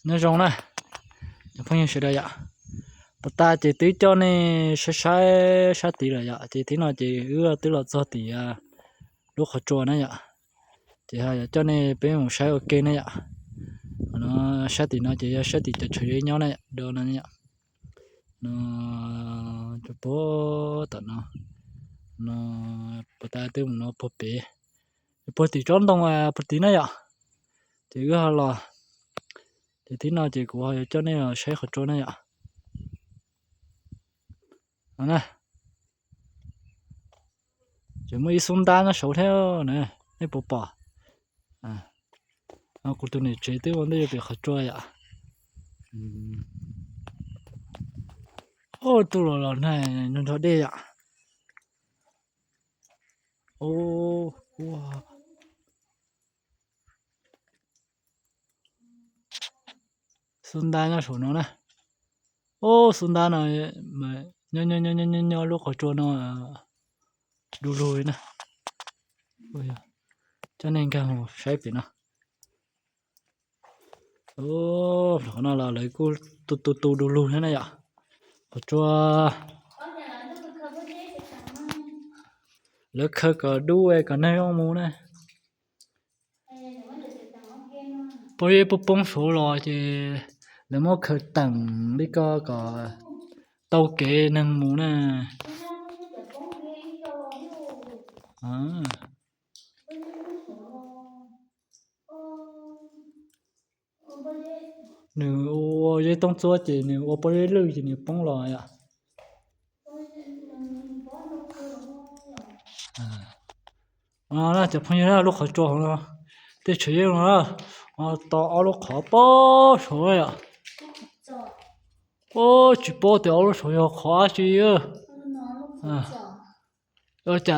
Nyob zoo na, cov phooj ywg sawv daws yom. Puag ta ces twb coj nej saib saib sab tid lawm yom, ces thib no ces wb twb los txog tim lub qhov tsua na yom. Ces ho yuav coj nej peb mus saib ua ke na yom. No, sab tim no ces yog sab tim cov chaw zeb nyob na yom, do no yom. No, puag tom no, no, puag ta twb mus no puag pem, puag tim tsob ntoo puag tid na yom. Ces wb ho los, ces thib no ces kuv ho yuav coj nej los saib qhov tsua na yom. Ces muaj ib xub ntab nyob saud thiab na, nej puas pom? Kuv tus niam tsev twb ua ntej yuav pem qhov tsua yom. Ub, tuaj los los nag nrog dej yom. Ub, xub ntab nyob saum no na. Ub, xub ntab no, nyob nyob lub qhov tsua no du lug li na. Coj nej nkag mus saib pem no. Qhov no los lawv kuj tu tu tu du lug thiab na yom. Qhov tsua lawv khaws kom dub kom neeg zoo mus na. Pob zeb poob poob saud los ces lawv muab khaws teem li ko kom tau kev neeg mus na. Nws ua zeb toob txuab ces nws ua pob zeb lwj ces nws poob los yom. Cov phooj ywg, lub qhov tsua hauv no, tej tsev yeeb no, to ob lub qhov pob saud yom. Tsis paub tias ob lub saud yog qhov dab tsi. Ua cas cia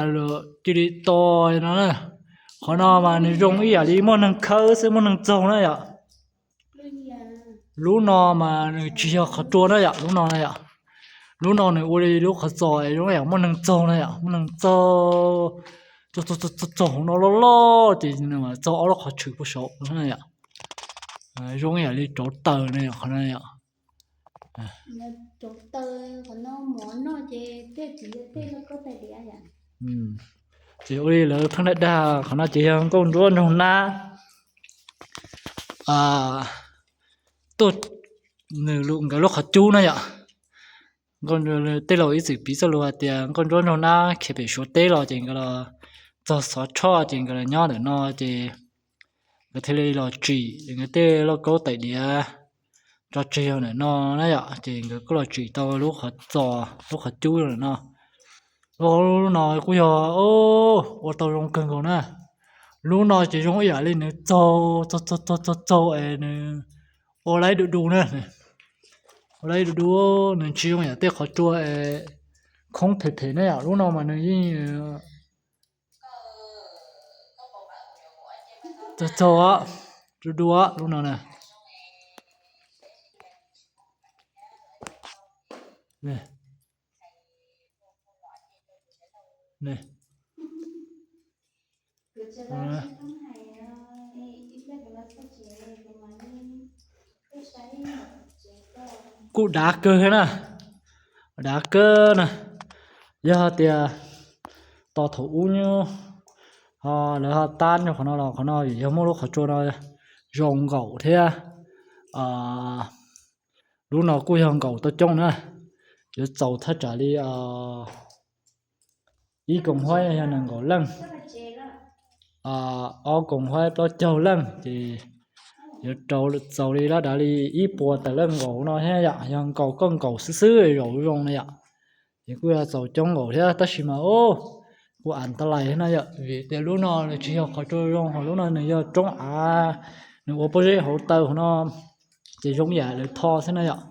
li to no na. Qhov no mas nws zoo ib yam li muaj neeg khawb xwb, muaj neeg txaug na yom. Lub no mas nws tsis yog qhov tsua na yom, lub no na yom. Lub no nws ua li lub qhov txos zoo ib yam muaj neeg txaug na yom, muaj neeg txaug, txaug txaug no loj loj ces nws txaug ob lub qhov tshwm puag saud na yom. Zoo ib yam li rauv taws na yom, qhov no yom. Ces ua li lawv pheej dag dag, qhov no ces yog nkauj ntsuab nraug nab tuaj, nws nkawd lub qhov cub na yom. Tej laus ib txwm piv txoj lus hais tias nkauj ntsuab nraug nab khiav pem Suav teb los ces nkawd los txog Xov Tshoj ces nkawd los nyob ntawm no ces nkawd thiaj li los tsim nkawd tej lauj kaub tais diav tso tseg ntawm no na yom, ces nkawd kuj los tsim tau lub qhov txos, lub qhov cub ntawm no. Lub no kuj yog ua tau zoo kawg nkaus na. Lub no ces zoo ib yam li nws txaug txaug txaug txaug es nws ua laib du du na. Ua laib du du, nws tsis zoo yam tej qhov tsua es khoob phem phem na yom, lub no mas nws yeej txaug txaug, du du lub no na. Kuj dav kawg thiab na, dav kawg na. Yog tias tos thaum ub nyob, ho lawv ho tab nyob qhov no los qhov no yog muaj lub qhov tsua no zoo nkaus thiab. Lub no kuj yog nkaus tau coob na, yuav txaus thaj tsam li ib koom huab yog nees nkaum leej, ob koom huab plaub caug leej ces yuav txaus li lab dav li ib puas tawm leej nkaus no thiab yom. Yog nkaus koj nkaus xwb xwb zaum zoo na yom, ces kuj yog txaus coob nkaus thiab tab sis mas kuj as ta lais thiab na yom, vim tias lub no nws tsis yog qhov tsua zoo, ho lub no nws yog roob av, nws ua pob zeb hauv taw hauv no ces zoo yam lawv tho xwb na yom.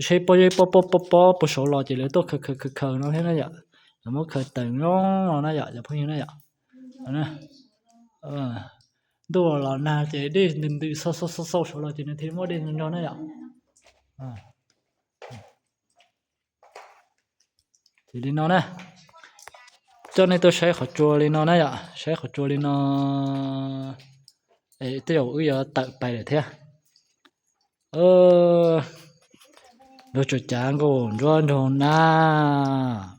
Seb pob zeb pob pob pob pob puag saud los ces lawv tuaj khaws khaws khaws khaws no thiab na yom, lawv muab khaws teem zoo no na yom, cov phooj ywg na yom. Ntuj los nag ces dej ntws ntws xau xau xau xau saud los ces nws thiaj muaj dej nrog na yom. Ces li no na, coj nej tuaj saib qhov tsua li no na yom, saib qhov tsua li no, tej zaum wb yuav tawm pais lawm thiab. Luag tsuas cav nkaus ntsuab nraug nab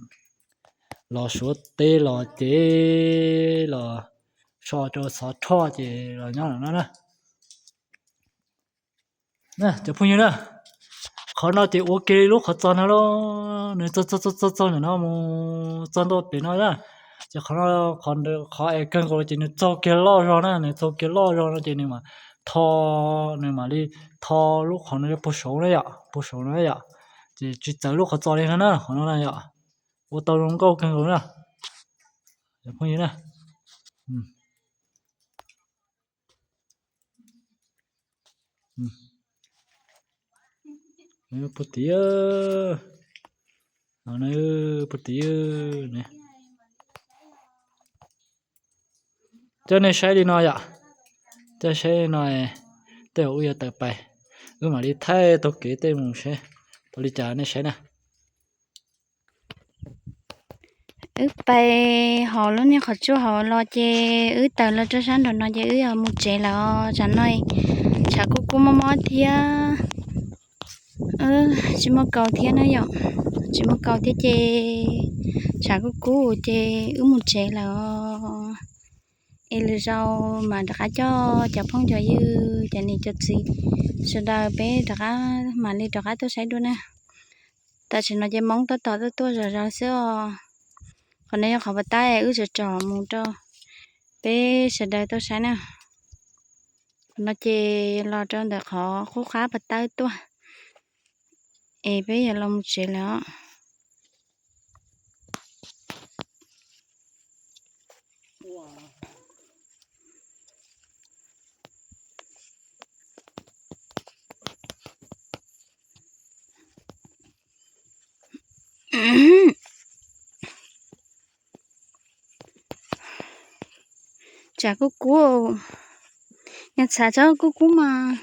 los suav teb los ces los so rau xov tshoj ces los nyob no na. Cov phooj ywg na, qhov no ces ua ke lub qhov txos no los nws txog txog txog txog txog ntawm no mus txog ntua pem no na. Ces qhov no, qhov es kawg nkaus ces nws txaug kiag loj zog na, nws txaug kiag loj zog no ces nws mam tho, nws mam li tho lub qhov no puag saud na yom, puag saud no yom. Ces tsis txawv lub qhov txos li no na, qhov no na yom. Ua tau zoo nkauj kawg nkaus na, cov phooj ywg na. Puag tid, puag tid. Coj nej saib li no yom, coj saib li no, tej zaum wb yuav tawm pais, wb mam li thaij taug kev tej mus saib tau li cas nej saib na. Wb pais hauv lub niag qhov tsua hauv los ces wb tawm los rau sab nraum no ces wb yuav mus tsev lawm os. Tsam no tshav kub kub mob mob thiab, tsis muaj kaus thiab na yom, tsis muaj kaus thiab ces tshav kub kub ces wb mus tsev lawm os. Es lwm zaus mam rov qab coj cov phooj cov ywg, cov niam cov txiv sawv daws peb rov qab mam li rov qab tuaj saib dua na. Tam sim no ces Hmoob tab tom tuaj tuaj zom zaws xwb os. Qhov no yog qhov pas tab wb tsom tsom mus rau peb sawv daws tuaj saib na. Qhov no ces los rau ntawm qhov qub qab pas tab tuaj, es peb yuav los mus tsev lawm os. Tshav kub kub, nws tshav tsob kub kub mas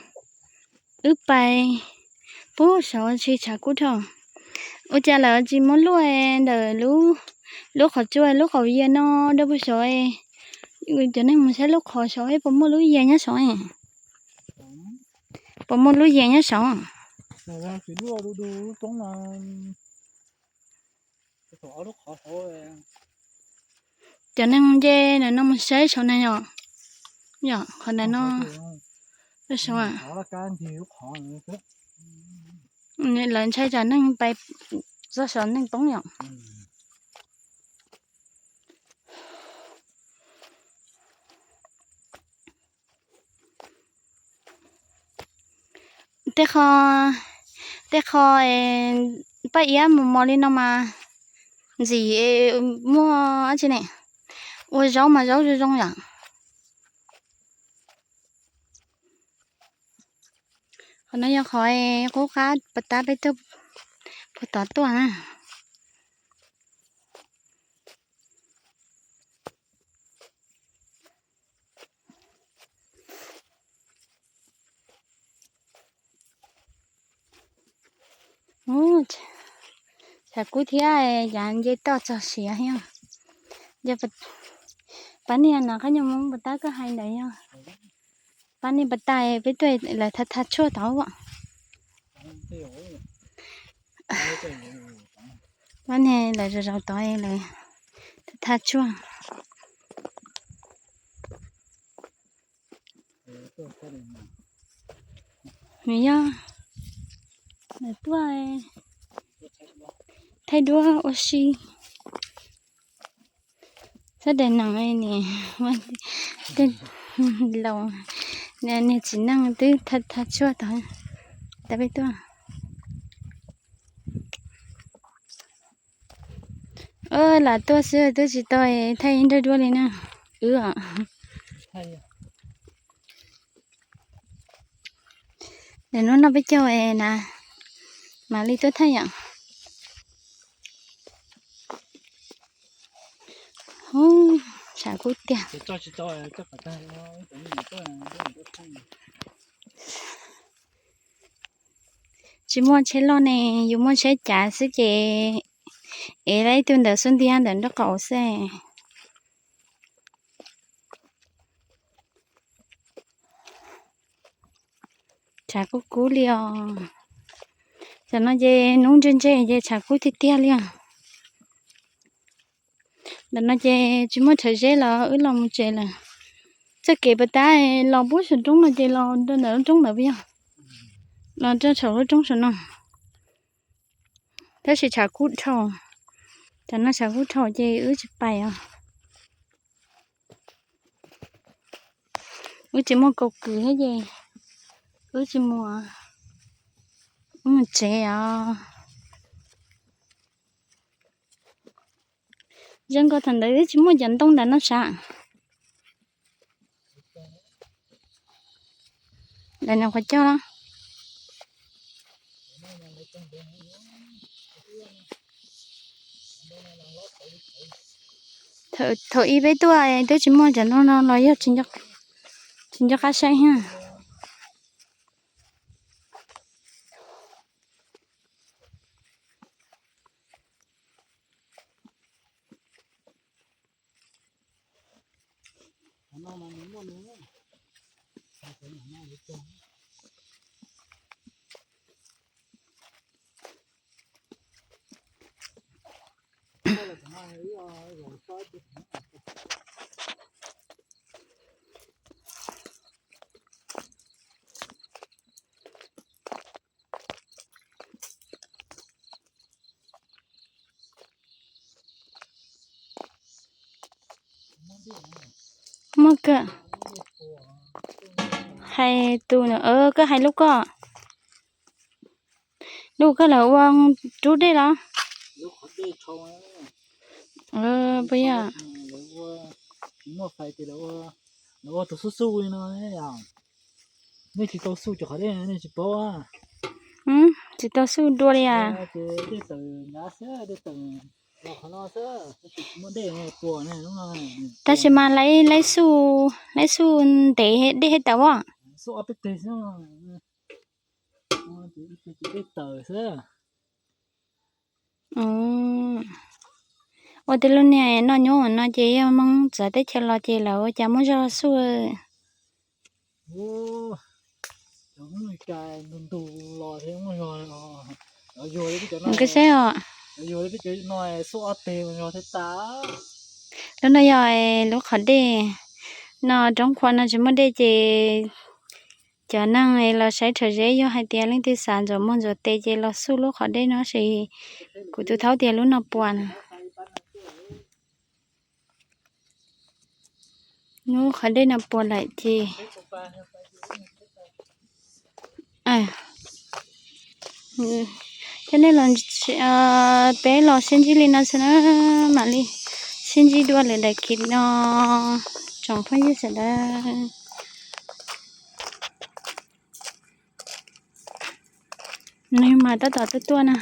wb pais puag saud tsis tshav kub dhau. Ua cas lawv tsis muaj luaj ntawm lub qhov tsua lub qaum yias no rau puag saud? Cov neeg mus saib lub qhov saud puas muaj lub yias nyob saud? Puas muaj lub yias nyob saud? Cov neeg nce ntawm no mus saib saud na yom. Yom, qhov ntawm no, saud, lawv ntshai tsam neeg pais txog saud neeg poob yom. Tej qho, tej qho Paj Iab mus mos li no mas ntxim muaj dab tsi ne, ua zaub mas zaub zoo zoo yom. Qhov no yog qhov qub qab pas tab peb tuaj puag tod tuaj na. Tshav kub thiab, yav nce toj txog siav thiab. Pab niag no qab nyuag Hmoob pas tab koj hais ntawd yog pab niag pas tab peb tuaj lawv tha tha tshuaj tod. Pab niag lawv zaum zaum tod lawv tha tha tshuaj. Nws yog lawv tuaj thaij duab ua si. Sab daim nees ne, tej laus, niag txiv neej twb tha tshuaj tod, tab peb tuaj. Lam tuaj xwb twb tsis tau thaij ib nrab duab li na. Wb, nim no noj peb caug na, mam li tuaj thaij yom. Tshav kub tiag. Tsis muaj tsheb loj ne, yus muaj tsheb cav xwb ces ev ib tug ntawm xub ntiag ntawm nraub qaum xwb. Tshav kub kub li os. Tam no ces hnub ntseg ntseg ces tshav kub tiag tiag li os. Ntawm no ces tsis muaj rhawv zeb los wb los mus tsev lawm. Txoj kev pas tab los puag saum roob no ces los rau ntawm lub roob ntawd puas yog? Los rau saum lub roob saum no. Tab sis tshav kub dhau. Tam no tshav kub dhau ces wb tsis pais os. Wb tsis muaj kaus kwm thiab ces wb tsis mus, wb mus tsev os. Zoo nkaus thaum ntawd wb tsis muaj cov ntoo ntawm no sav. Ntawm no qhov coj los. Thaum ib peb tuaj twb tsis muaj cov ntoo no los yog tsis nco qab saib thiab. Muaj kawg. Hais tus, koj hais lub koj. Lub koj lawv ua rub dej los? Puas yog? Lawv ua tus xub xub li no. Nej tsis tau xub cov qhov dej nej tsis paub. Tsis tau xub dua li as. Tab sis mas laib, laib xub, laib xub ntev dej thiaj tawm as. Ua tej lub niag noj nyob no ces yog Hmoob txawv teb chaws los ces lawv ua cas muaj zog xub. Koj saib os. Lub no yog lub qhov dej no, roob qhuav no tsis muaj dej ces cov neeg los saib rhawv zeb yog hais tias leej twg xav ntxuav muag ntxuav tes ces los xub lub qhov dej no, tab sis kuv tus thaub tias lub no puas na. Lub qhov dej no puas lawm ces coj nej los, peb los sib ntsib li no xwb na, mam li sib ntsib dua lwm daim clip no. Tsoom phooj ywg sawv daws, nws mas tab tom tuaj tuaj na.